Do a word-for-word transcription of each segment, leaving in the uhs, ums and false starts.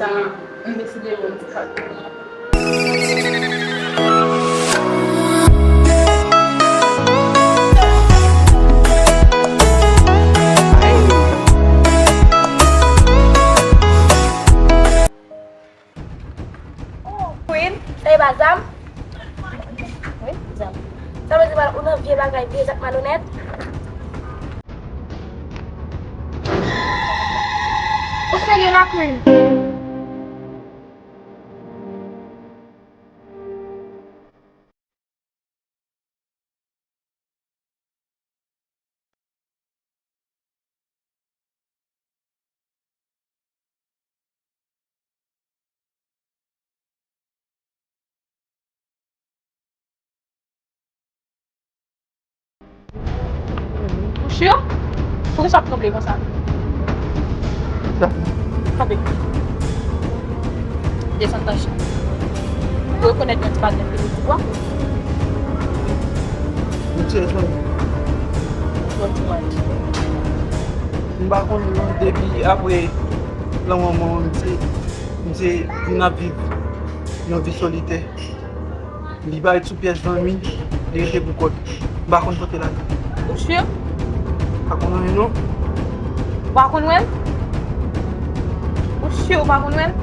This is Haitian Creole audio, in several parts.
M deside mwen di pa. Oh, Queen, sa e pa zam? Wi, zam. Sa vle di ou nan vye bagay, vye zak malonèt? Ou serye la, Queen? Ou si? Poukisa w ap tranble konsa? Sa. Kanpe. Desann tanche. Ou rekonèt yon ti patnè ke nou di bò? Yon ti èsman. Yon ti manje. M pa konn non, depi apre lanmò manman m, misye, misye vin ap viv yon vi solitè. Li pa ret sou pyès zanmi, li rete pou kò l. M pa konn kote l ale. Ou si? Pa konn anyen non. Ou pa konn wè l? Ou si ou pa konn wè l?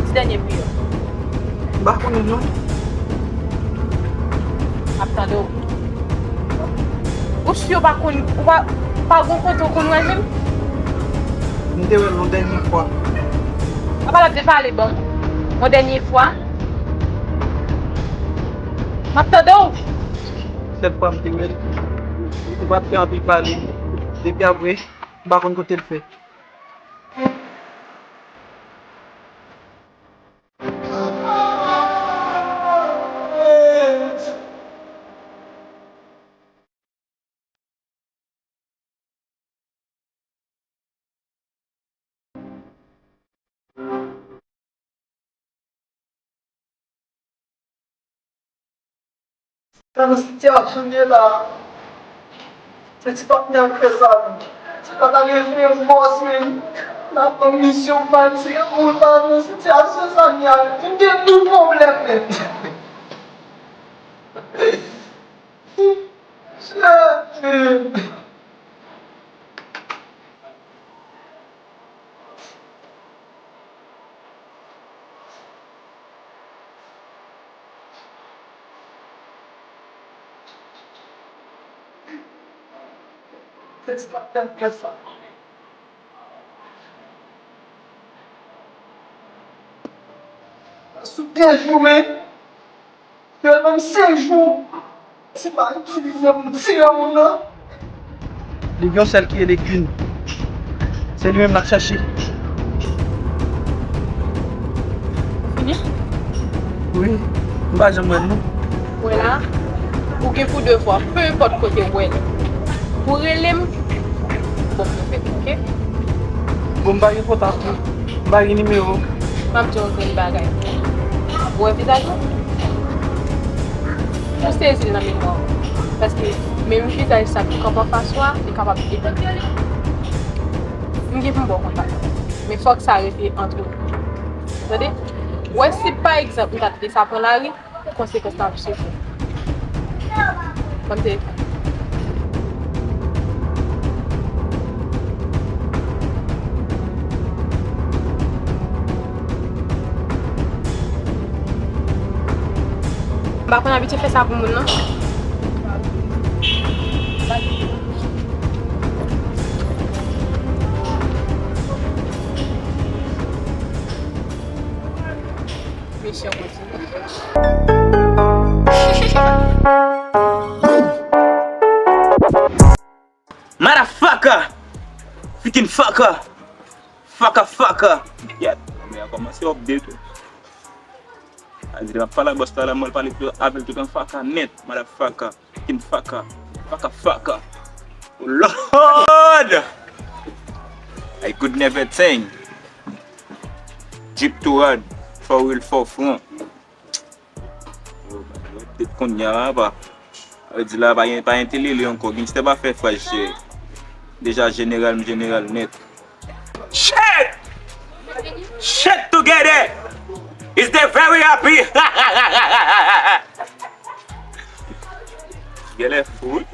Ti dènye pri yo. M pa konnen non. M ap tande w. Ou si ou pa konn, ou pa, pa gon kote ou konn wè l menm? M te wè l yon dènye fwa. A pa l ap depale ban m. Yon dènye fwa. M ap tande w. Sèl fwa m te wè l. Ou pa t fè anpil pale. Depi apre, m pa konn kote l fè. Tan nan sitiyasyon m ye la, se ti patnè k fè sa, wi. Ti patnè k fè bòs, men. N ap nan misyon, pati, ou pa nan sitiyasyon sa m ye a, m gen tout pwoblèm, men. Shit, men. Se ti patnè k fè sa. Sou de jou, men. Yo menm senk jou. Si pa itilize m, m tiye moun nan. Li gen yon sèl ki rele Queen. Se li menm n ap chache. Ou fini? Wi. M pa janm wè l non. Ou wè la, ou gen pou devwa, pe enpòt kote ou wè l. Ou rele m, bon, m fè, oke? Bon, m pa gen kontak ou. M pa gen nimewo. M ap di w yon grenn bagay. Ou wè vizaj ou? Ou sezi l nan memwa w. Paske menm vizaj sa ki kanpe anfas ou a, li kapab ede. M gen pou m ba w kontak. Men fòk sa rete antre nou. Tande? Ou wè si pa egzanp m ta kite sa pran lari, konsekans la ap swiv ou. Ban m telefòn. M pa konn abitye fè sa pou moun, non. Mesye, Motherfucker! Freaking fucker! Faka, faka. Yèt. Mwen a kòmanse update tou. A di, m ap pale ak bòs la, la, mwen pale tou, avè l tout an faka nèt, madafaka, kin faka, faka, faka. Oh Lord! I could never think. Drip too hard, for real, for front. Yo, yo, update kounye a, pa. Sa vle di la, pa gen, pa gen telele ankò. Gangsta pa fè fraz, cheri. Deja jeneral, m jeneral nèt. Shit! Shit together! Is the very happy! Genlè fou, wi.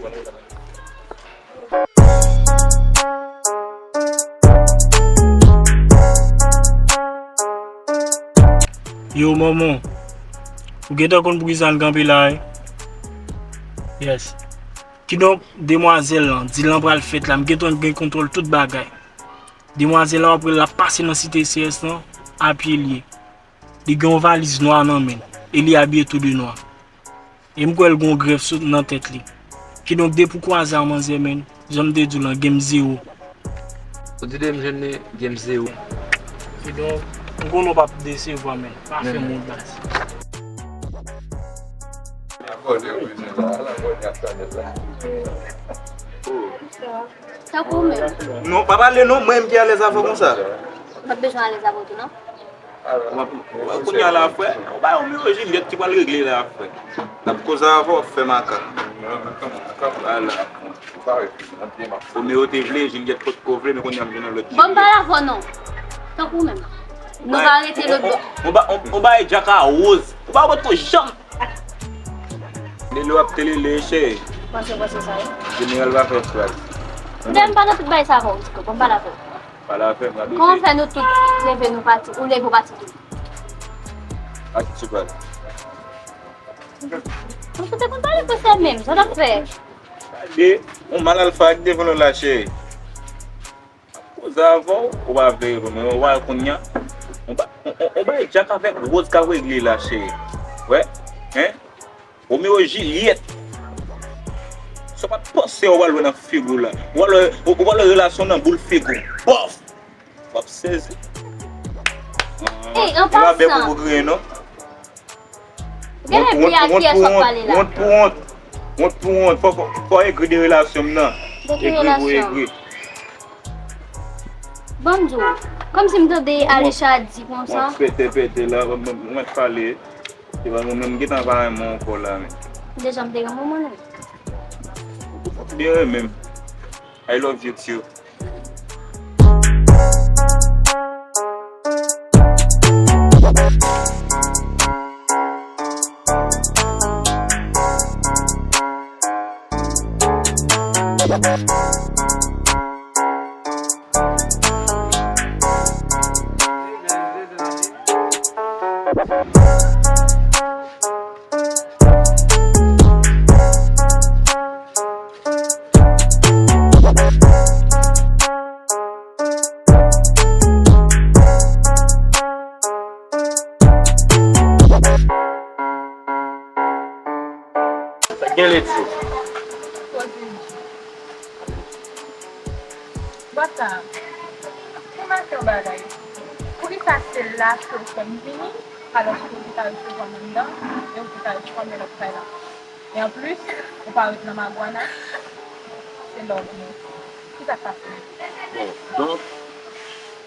Yo, manman, ou gentan konn poukisa n kanpe la, wi? Yes. Kidonk, demwazèl lan, dil lan pral fèt la, m gentan gen kontwòl tout bagay. Demwazèl la, w ap wè l ap pase nan Site C S lan, a pye l ye. Li gen yon valiz nwa nan men l, e li abiye tou de nwa. E m kwè l gen yon grèf sou, nan tèt li. Kidonk, depi w kwaze a manzè, menn, jan m te di w lan, game zewo. Ou di de m jwenn li, game zewo. Kidonk, m konnen w p ap desevwa, menn. Pa fè m wont, baz. Tankou w menm. Non, pa pale non, mwen menm ki alèz avè w konsa. M p ap bezwen alèz avè w tou, non? Kounye a la, frè, ou bay Romeo Juliet ki pral regle la, frè. N ap koze avè w, w ap fè makak. Vwala. Romeo te vle, Juliet potko vle, men kounye a m jwenn yon lòt Juliet. Bon, m pale avè w non. Tankou w menm. Nou va rete lòt bò. Ou ba, ou, ou bay Jack a woz. Ou ba potko janm. Lele w ap telele, cheri. Panse, panse sa, wi. Jeneral va fè fraz. Dèyè m pa nan tout bagay sa avè w, Rico. Bon, m pale avè w. Pale avè m, gade. Kòman w fè nou tout leve nou pati, ou leve w pati tou? Pati tou pral. Ou sou te konn pale fransè menm, sa w t ap fè? Gade, yon mal alfa ak devan nou la, cheri. Koze avè w, ou pa vle reponn mwen, ou pa wè kounye a. On ba, on, on, on bay Jack avèk Rose k ap regle la, cheri. Wè, hein? Romeo Juliet. Sa w pa t panse w pral wè nan figi w la. Ou pral wè, ou, ou pral wè relasyon nan boul figi w. Bòf! W ap sezi. Ey, an pasan. E pa bèk ou pou griyen, non. Gen lè pi a kiyès w ap pale la? Wont pou wont. Wont pou wont. Fò, fò, fò egri de relasyon m nan. De ki relasyon? Egri pou egri. Ban m di w, kòmsi m tande Alisha di konsa. Wont pete, pete la, mwen, mwen, mwen pale. Se pa mwen menm, m gentan pa renmen w ankò la, men. Deja m te renmen w, mwen menm. Ou te renmen m. I love you too. Sa k gen, Lady? Bòs la, pou m achte yon bagay, poukisa se la ke w fè m vini, alòske ou te ka resevwa m anndan, e ou te ka resevwa m nan lòt kay la? E anplis, ou pa ret nan Magwana, se la w vini. Kisa k pase? Bon, donk,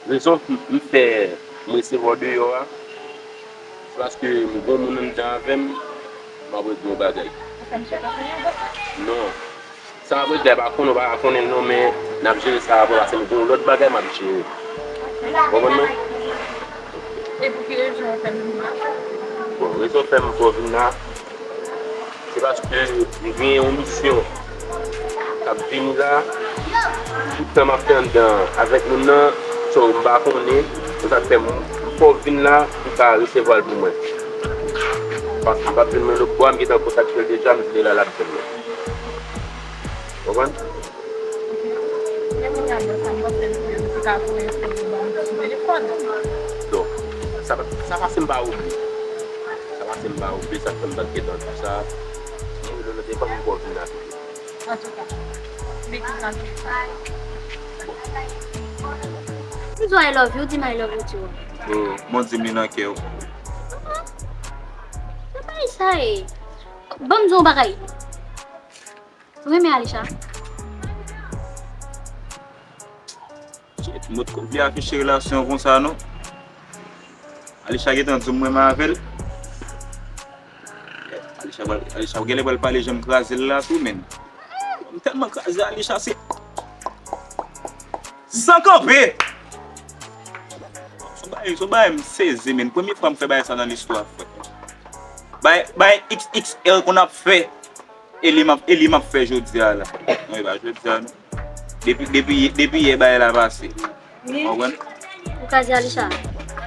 rezon m, m fè m resevwa w deyò a, se paske m gen yon moun anndan avè m, m ap regle yon bagay. Ou fè m chèche yon bòs? Non. Sa apre, m pa konnen, ou pa konnen l non, men n ap jere sa apre, paske m gen yon lòt bagay m ap jere. Ou konprann mwen? E pou ki rezon w fè m vin la? Bon, rezon fè m fè w vin la, se paske m gen yon misyon k ap vini la. Tout tan m ap fè anndan avèk moun nan, so m pa konnen, se sa k fè m, m fè w vin la pou w ka resevwa l pou mwen. Paske m p ap jwenn mwen lòt bò, m gentan kontakte l deja, m di l la, l ap jwenn mwen. Konprann? Ok. Men kounye a, bòs la, m panse l pou yo te ka voye fon yo ban m sou telefòn. Donk, sa, sa pase m pa oubli. Sa pase m pa oubli, sa fè m pa t gentan di sa. M rele w nan telefòn, m fè w vin la toujou. Antouka, men ki sa ki sa. Bon. M di w I love you, di m I love you too. Oh, bon, di m li nan kè w. Se pa sa ye. Ban m di w yon bagay. Ou renmen Alisha? Shit, m potko vle afiche relasyon konsa non. Alisha gentan di m renmen avè l. Alisha pral, Alisha genlè pral pale jan m kraze l la tou, men. M tèlman kraze Alisha, se san kanpe. Se yon bagay, se yon bagay m sezi, men. Premye fwa m fè bagay sa nan listwa, frè. Bay, bay X X L konn ap fè. E li m ap, e li m ap fè jodi a la. Non, e pa jodi a non. Depi, depi, depi yè bagay la pase. Ou konprann? Ou ka di Alisha.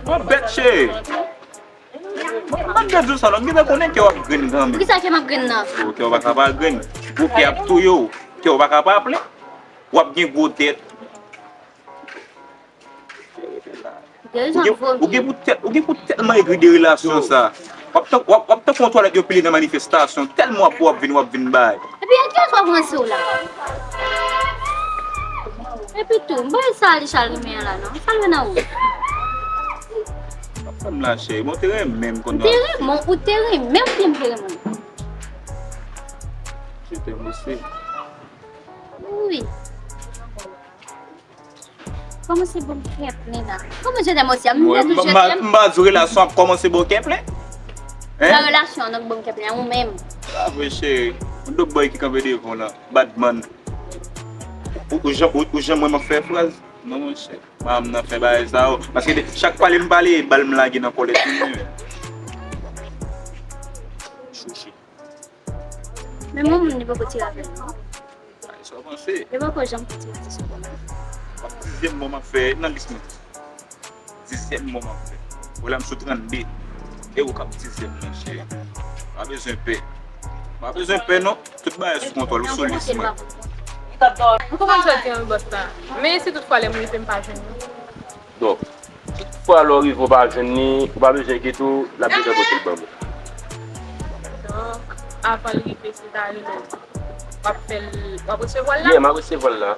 Mwen bèt cheri. Mwen, mwen bèt di w sa non. M gentan konnen kè w ap grenn kanmenm. Poukisa kè m ap grenn nan? Kè w pa ka pa grenn. Gwo kè ap touye w. Kè w pa ka pa plen. W ap gen gwo tèt. Ou gen, ou gen pou tèl, ou gen pou tèlman egri de relasyon sa. W ap tank, w ap, w ap tankou yon twalèt yo pile nan manifestasyon. Tèlman w ap, w ap vin, w ap vin bay. Epi, an kiyès w ap ranse w la? Epi tou, m pa wè sa Alisha renmen an la, non. Sa l wè nan ou? Fè m la, cheri. Bon, te renmen m konn. M te renmen w, ou te renmen m, byen m te renmen w. Je t'aime aussi. Wi. Kòmanse bon kè plen la. Kòman je t'aime aussi? M Mwen, toujou m, je m, t'aime. M pa di w relasyon ap kòmanse bon kè plen. Hein? Nan relasyon an, nou bon kè plen, ou menm. Pa vre, cheri. Yon dòk bòy ki kanpe devan w la. Badman. Ou, ou jan, ou, ou jan mwen m ap fè fraz? Non, monchè. Manman m nan fè bagay sa yo. Paske de, chak pale m pale, bal m lage nan kòlèt li menm. Chouchou. Men yon moun li poko tire avè l non. Ay, sa w panse? Li poko janm fè ti manti sou kò l. Ap dizyèm mò m ap fè nan lis mwen. Dizyèm mò m ap fè. Wè la m sou trannde. E ou k ap dizyèm nan, cheri. Pa bezwen pè. Pa bezwen pè non. Tout bagay sou kontwòl, ou sou lis mwen. Ou konprann sa w di an, bòs la. Men si toutfwa lè m rive m pa jwenn li? Donk, si toutfwa lè w rive w pa jwenn li, ou pa bezwen enkyete w, l ap gentan pote l ban mwen. Donk, avan l rive, si l ta rele w, w ap fè l, w ap resevwa l la? Yeah, m ap resevwa l la.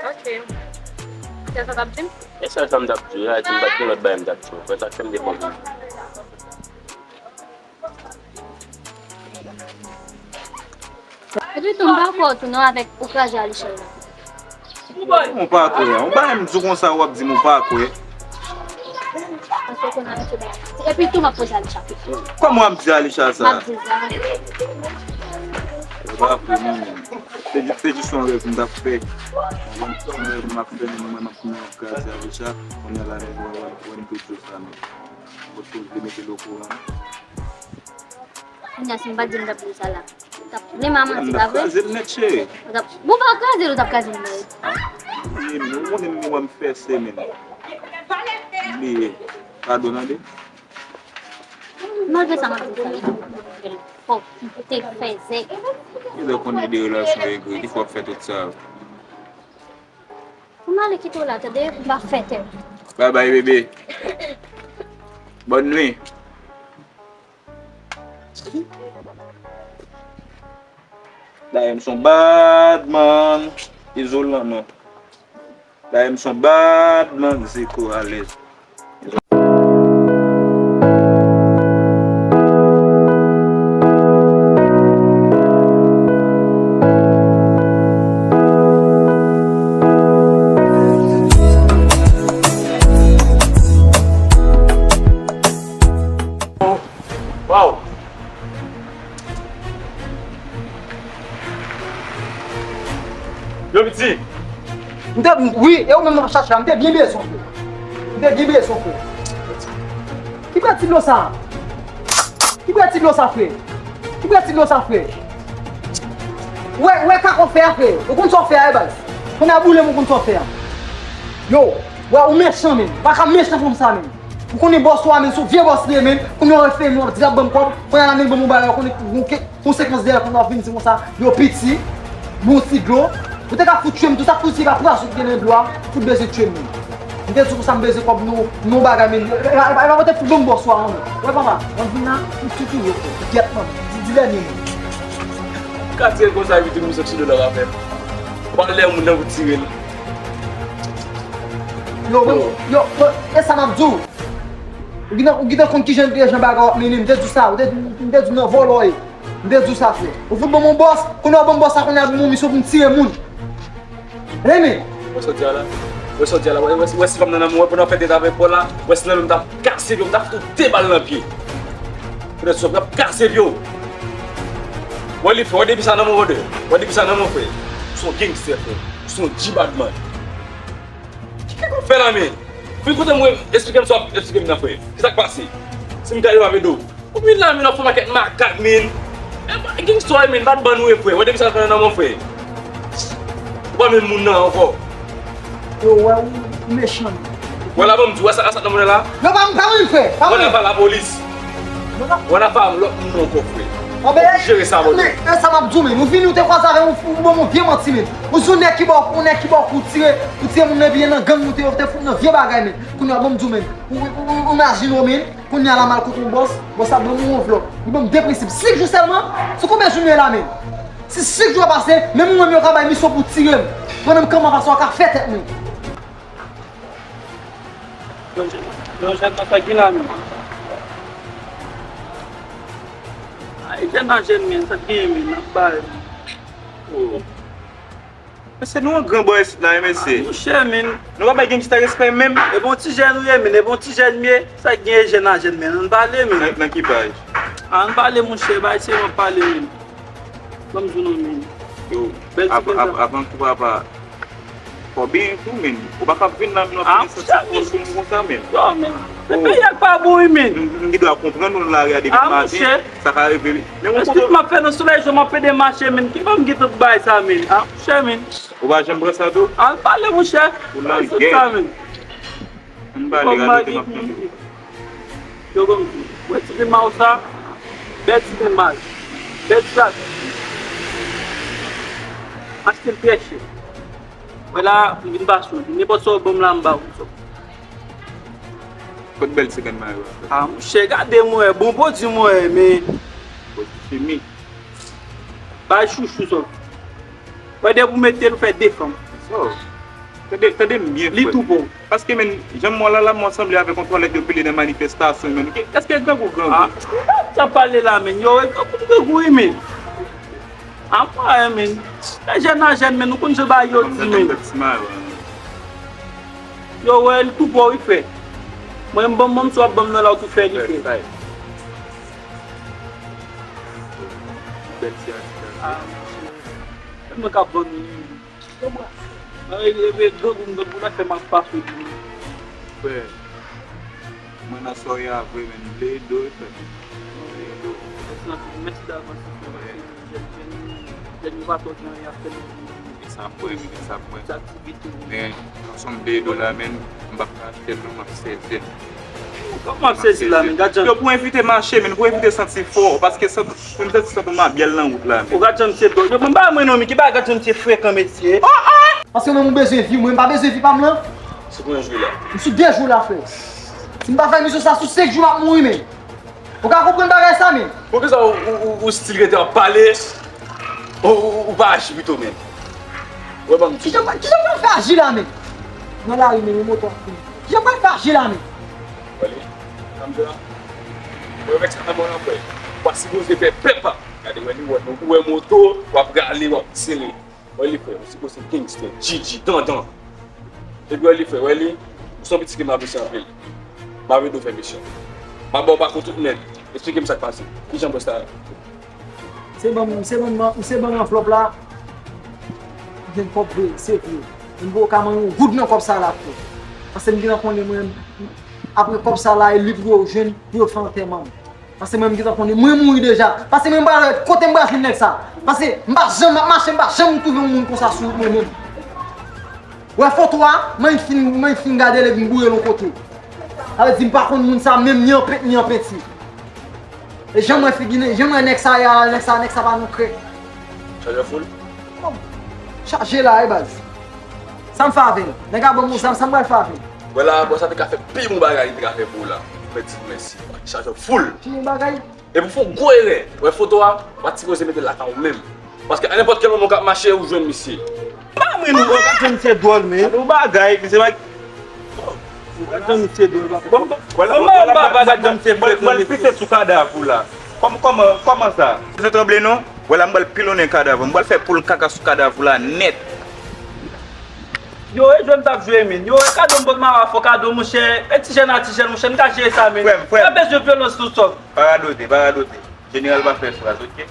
Ok. Se sa w t ap di m? E sèl sa m t ap di w, a di m pa t gen lòt bagay m t ap di w. Fè sa k fè m te pran pou ou. Epi tou, m pa kwè w tou non avèk ou kraze Alisha la. Ou pa kwè. Ou pa menm di w konsa, w ap di m ou pa kwè. Paske w konn abitye bay manti. Epi tou, m ap poze Alisha kesyon. Kòman w ap di Alisha sa? M ap di sa. Ou pa kwè non, men. Se jis, se jis yon rèv m t ap fè. Yon rèv m ap fè, men mwen, m ap, m ap kraze Alisha. Kounye a la, lè w wè, wè m te di w sa, men. Ou potko vle mete l okouran. Kounye a, si m pa t di l, m t ap di w sa la. Ou t ap vle m a manti, pa vre? M t ap kraze l nèt, cheri. Ou t ap, bon, pa kraze l, ou t ap kraze m nèt. Wi, men ou konnen m wè m fèse, men. Bliye. Padon, tande. Malgre sa, m ap di w sa, li fò, li te fèzè. Ou dwe konnen de relasyon egri, ki fè w ap fè tout sa yo. Pou m ale kite w la, tande, m pa fè tè. Bye bye, bebe. Bonne nuit. Dayè m son bad man. Izolan non. Dayè m son bad man. Zeko alèz. Waw! Yo, piti! M te, wi, e ou menm m ap chache la, m te byen bezwen w, frè. M te byen bezwen w, frè. Ki bwèt ti dlo sa? Ki bwèt ti dlo sa, frè? Ki bwèt ti dlo sa, frè? Wè, wè, sa w fè a, frè. Ou konn sa w fè a, e baz. Kounye a boule m, ou konn sa w fè a. Yo, wè, ou mechan, men. Ou pa ka mechan konsa, men. Ou konnen bòs ou a, men, se yon vye bòs li ye, men. Kounye a w fè, men, w ap di l ap ban m kòb. Kounye a la, men, ban m yon bagay, ou konnen, konsekans dèyè, kounye a w ap vin di konsa, yo piti, bon ti dlo. Ou te ka fout tchwe m tou, sa k fout si pa pras ou te gen nan dlo a, fout bezwen tchwe m, men. M te di konsa m bezwen kòb nou, nou bagay, men. E pa, e pa, e pa pote fout ban m bòs ou a, non. Wè, papa, w ap vin la, m tou touye w, frè. Gyèt, man, di, di dènye mo. Ka tire l konsa, epi di m se ti dlo la w ap fè. Ou pa lè moun nan pou tire l. Yo, yo, yo, e sa m ap di w. Ou gentan, ou gentan konn kijan, kijan bagay w ap mennen. M te di w sa, ou te, m te di w nan vòlò w ye. M te di w sa, frè. Ou fout ban m yon bòs, kounye a w ban m bòs la, kounye a m misyon pou m tire moun. Renmen. Wè sa w di a la. Wè sa w di a la. Wè, wè, wè si fanm nan nan mwen, wè pandan w fè tèt avèk bò la, wè si nan men m t ap kase pye w, m t ap fout ou de bal nan pye. Frè, m t ap kase pye w. Wè li fè, wè depi sa nan mwen, wè depi sa nan mwen, frè. Ou se yon gangster, frè. Ou se yon G-Badman. Kisa w fè la, men? Vin kote mwen, eksplike m sa w ap eksplike m nan, frè. Kisa k pase? Si m gade w ap ede w. Ou vin la, men, w ap fè makèt makak, men. E, gangsta, men, pa t bann ou ye, frè. Wè depi sa nan nan mwen, frè. Ou pa menm moun nan ankò. Yo, wè, ou, ou mechan. Wè la, ban m di w, wè sa, sa nan mwen la. Non, pa, pa mwen, frè. Pa mwen. Wè la, pa lapolis. Wè la, pa lòt moun ankò, frè. Anben, jere sa, men, men, sa m ap di w, men. Ou vini, ou te kwaze avè m, ou, ou ban m yon vye manti, men. Ou se yon nèg ki ba w, yon nèg ki ba w kou tire, pou tire moun nan, epi nan gang ou te, ou te fout nan vye bagay, men. Kounye a, ban m di w, men. Ou, ou, ou, ou imajine w, men. Kounye a la, m al kote yon bòs, bòs la ban m yon anvlòp. Li ban m de prensip. Senk jou sèlman? Sou konbyen jou nou ye la, men? Si senk jou a pase, menm ou menm yo ka bay misyon pou tire m. Pandan m kanpe anfas ou a ka fè tèt mwen. Yon jèn, yon jèn nan sa ki la, men. Ay, jèn nan jèn, men, sa ki gen, men, nan bay. Oh. Mesye, nou an gran bò isit la, wi, mesye. Ah, monchè, men. Nou pa bay gangsta respè menm. E bon ti jèn ou ye, men. E bon ti jèn m ye. Sa k gen jèn a jèn, men. Ann pale, men. Nan, nan ki paj? Ah, ann pale, monchè. Bay se yon pale, men. Ban m di w non, men. Yo, bèl ti av-, gangsta. Av-, avan tou, papa. Fò byen tou, men. Ou pa kab vin la, men, w ap vin santi fò sou nou konsa, men. Yo, men. Se peyi a k pa bon, wi, men. M, m, m gen dwa konprann ou nan lari a depi maten. Ah, monchè. Sa ka rive, wi. Men yon kote. Eskiz m ap fè nan solèy, jan m ap pede mache, men. Ki ban m gen tout bagay sa, men? Ah, monchè, men. Ou pa janm pran sa tou? Al pale, monchè. Ou nan gè. Sa, men. Ann pale, radote m ap tande w. Yo, bon, wè ti pima w sa, bèl ti pima, bèl ti plat. Achte l trè chè. Wè la, m vin pase w. Nenpòt sa w ban m la, m ba w sa. Kot bèl ti grenn mayo a? Ah, monchè, gade mwen, bon pwodui mwen, men. Pwodui chimik. Bay chouchou sa. Wè, depi w mete l, ou fè de fanm. So, tande, tande m byen, frè. Li tou bon. Paske, men, jan m wè w la, la, mwen sanble avèk yon twalèt yo pile nan manifestasyon, men. Èske grangou, grangou? Ah, sa pale la, men. Yo, e grangou, grangou, wi, men. A mwen, men. Lè jèn a jèn, men. Nou konn jan bagay yo di, men. Yo, wè, li tou bon, wi, frè. Mwen, m ban m, ban m, si w ap ban m nan la, ou tou fè li, frè. Bèl ti atik la. Ah, monchè. Mwen ka ban nou. Mwen rele grangou m, grangou la fè m ap pase di. Frè, mwen nan sa w ye a vre, men m vle ede w, frè. M vle ede w. Mèsi anpil, mèsi davans, frè, paske jèn, jèn, jèn yo pa twò gen anyen ap fè nan vi yo. E sa m kwè, men, e sa m kwè. Ti aktivite, wi. Men, fason m vle ede w la, men, m p ap ka achte l non, m ap sezi l. Kòman w ap sezi la, men? Gad jan. Yo, pou envite mache, men, pou envite santi fò, paske sant-, pou m santi sant mabyèl nan wout la, men. Ou gad jan misye dwòl. Yo, men, ba mwen non, men, ki bagay gad jan misye frekan, mesye. Oh, oh! Paske mwen, mwen bezwen vi, mwen, m pa bezwen vi pa m lan. Sou konbyen jou la? M sou de jou la, frè. Si m pa fè misyon sa, sou senk jou, m ap mouri, men. Ou ka konprann bagay sa, men? Poukisa ou, ou, ou, ou still rete ap pale? Ou, ou, ou pa aji pito, men. Wè, ban m di. Kijan, kijan pral fè aji la, men? Nan lari, men, yon moto ap vini. Kijan pral fè aji la, men? Wè li, sa m di la. Wè, wè sa nan mwen an, frè. Ou pa sipoze fè pèp a. Gade, wè li, wè, nou, wè moto, w ap rale, w ap sere. Wè li, frè, ou sipoze gangster, G G, dandan. Epi wè li, frè, wè li, ou se yon pitit ke m apresye anpil. M ap ede w fè misyon. M ap ba w pa kou tout nèt. Eksplike m sa k pase. Kijan bòs la? Se ban m, se ban m, se ban m anvlòp la. M gen kòb vre, se vre. M poko ka manyen yon goud nan kòb sa la, frè. Paske m gentan konnen mwen, apre kòb sa la, e li pou yo jwenn, pou yo fè antèman m. Paske mwen, m gentan konnen, mwen mouri deja. Paske mwen, m pa wè kote m pral jwenn nèg sa. Paske m pa janm ap mache, m pa janm twouve yon moun konsa sou wout mwen menm. Wè foto a, mwen fin, mwen fin gade l epi m boure l yon kote. Sa vle di m pa konn moun sa menm ni an pent ni an penti. E jan mwen figi, jan mwen nèg sa ye a, nèg sa, nèg sa pa nan krèk. Chajè full? Bon, chaje la wi baz. Sa m fè avè l? Nèg la ban m yon zam, sa m pral fè avè l? Wè la, bòs la te ka fè pi bon bagay li te ka fè pou ou la. Mwen di mèsi. Chajè full. Pi bon bagay? Epi w fè yon gwo erè. Wè foto a, w pa t sipoze mete l lakay ou menm. Paske a nenpòt kèl moman w ka ap mache, ou jwenn misye. Pa mwen non, gad jan misye dwòl, men. Gade yon bagay, misye pa. Gad jan misye dwe. Bon, bon, bon, bon, papa, gad jan misye fè. Mwen pite sou kadav ou la. Kòm, kòman, kòman sa? Misye tranble non. Wè la, m pral pilonnen kadav ou. M pral fè poul kaka sou kadav ou la nèt. Yo, e jwè m t ap jwe, men. Yo, e kado m pot mawa fò, kado, monchè. E ti jèn a ti jèn, monchè, n ka jere sa, men. Frè m, frè m. Pa bezwen vyolans, non, sòf. Pa radote, pa radote. Jeneral pa fè fraz, oke?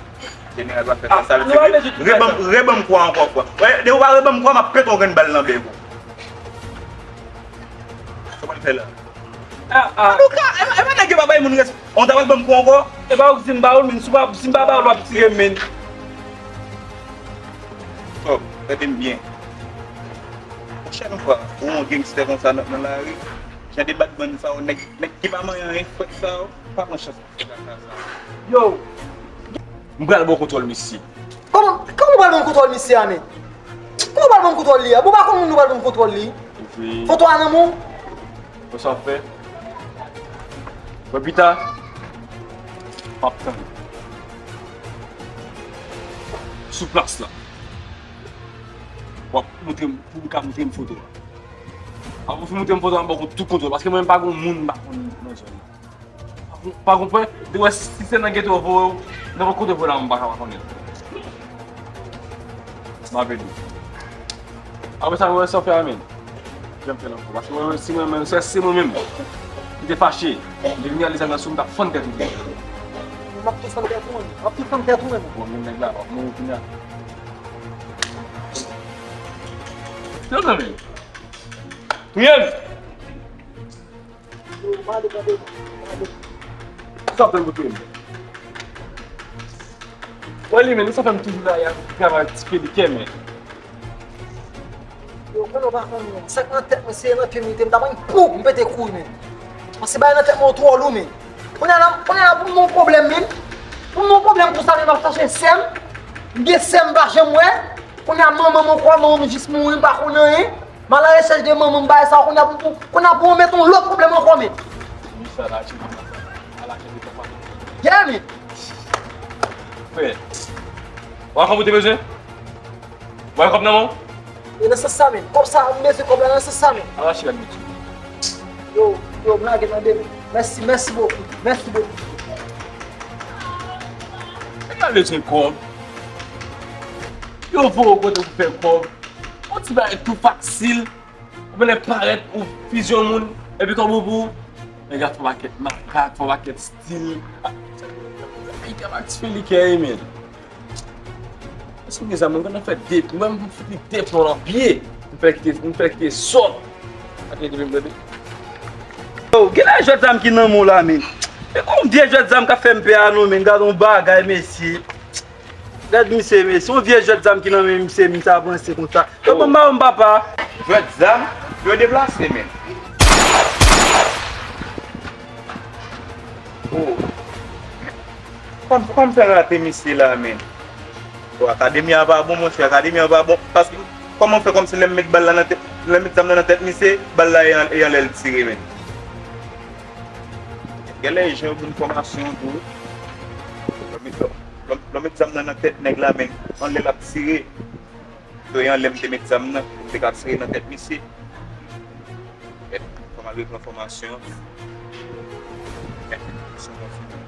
Jeneral pa fè fraz. Sa vle di, rebanm, rebanm kwa ankò, frè. Wè, depi w pa rebanm kwa, m ap pete yon grenn bal nan bèk ou. Sa w pral fè la? Ah, ah. Luka, e pa, e pa nèg yo pa bay moun rès. On ta pral banm kou ankò? E pa ou ki di m ba ou l, men si w pa, si m pa ba ou l, w ap tire m, men. Stop, tande m byen. Pwochèn fwa, ou wè yon gangstè konsa nan, nan lari, jan de badman sa yo, nèg, nèg ki pa manyen anyen, frèt sa yo, pa pran chans. Yo! M pral ba w kontwòl misye. Kòman, kòman w pral ban m kontwòl misye a, men? Kòman w pral ban m kontwòl li a? Bon, pa konn moun nou pral ban m kontwòl li. Epi foto a nan men w? Wè sa w ap fè? Wè pita, m ap tann ou sou plas la. W ap montre m, pou w ka montre m foto a. Apre w fin montre m foto a, m ba w tout kontwòl. Paske mwen menm pa gen moun m pa konn nan zòn nan. Pa konprann? Ou wè, si se nan geto yo voye w, nenpòt kote yo voye w la, m pa ka pa konnen. M ap ede w. Apre sa, mwen wè sa w fè a, men. Janm fè l ankò. Paske mwen, si mwen menm, si se mwen menm, m te fache, m te vin gade zam nan sou m, m t ap fann tèt ou. M ap tou fann tèt ou, men. M ap tou fann tèt ou, men. Bon, men nèg la, w ap mouri kounye a. Yo, men. Touye m! Sa fè m pou touye m? Wè li, men, sa fè m toujou la, y ap travay ti pye li kè, men. Yo, konnen w pa konn, men. Sa k nan tèt mwen, se nan pye m li te, m ta pran pou m pete kouri, men. Paske bagay nan tèt mwen yo twò lou, men. Kounye a la, kounye a la, pou m gen yon pwoblèm, men. Pou m gen yon pwoblèm konsa, men, m ap chache sè m. M gen sè m pa janm wè. Kounye a, manman m ankò, manman m jis mouri, m pa konn anyen. M al nan rechèch de manman m, bagay sa, kounye a pou, pou, kounye a pou mwen met yon lòt pwoblèm ankò, men. Misye al achte, al achte de papa. Yeah, men. Frè, w a kòb ou te bezwen? W a kòb nan men w? E nan sans sa, men. Kòb sa, m bezwen kòb la nan sans sa, men. Al achte lòt boutik. Yo, yo, m lage tande, men. Mèsi, mèsi bokou. Mèsi bokou. Nèg la bezwen kòb. Yo voye w kote pou fè kòb. Yon ti bagay tou fasil. Ou genlè parèt, ou fizye yon moun, epi kòb ou pou ou. Nèg la fè yon pakèt makak, fè yon pakèt stil. Ayiti ap aktive li kè, men. Èske w gen zam? Mwen konn fè de, mwen m fout li de plon nan pye. M fè kite, m fè kite sòt. Atè depi m tande. Yo, genlè jwèt zam ki nan men w la, men. E kon vye jwèt zam k ap fè m pè a non, men. Gad yon bagay, mesye. Gad misye, men. Se yon vye jwèt zam ki nan men misye, misye avanse konsa. Yo, ban m ba w, papa. Jwèt zam? Yo deplase, men. Oh. Kòm, kòm fè rate misye la, men. Bon, akademi a pa bon, monchè, akademi a pa bon. Paske, kòman fè kòmsi lè m met bal la nan tèt, lè m met zam nan nan tèt misye, bal la e an, e anlè l tire, men. Genlè jan yo ban fòmasyon tou. Lè m met, lè m, lè m met zam nan nan tèt nèg la, men, anlè l ap tire. So, e anlè m te met zam nan, m te ka tire nan tèt misye. Fò m al repran fòmasyon. Fòmasyon kontinye.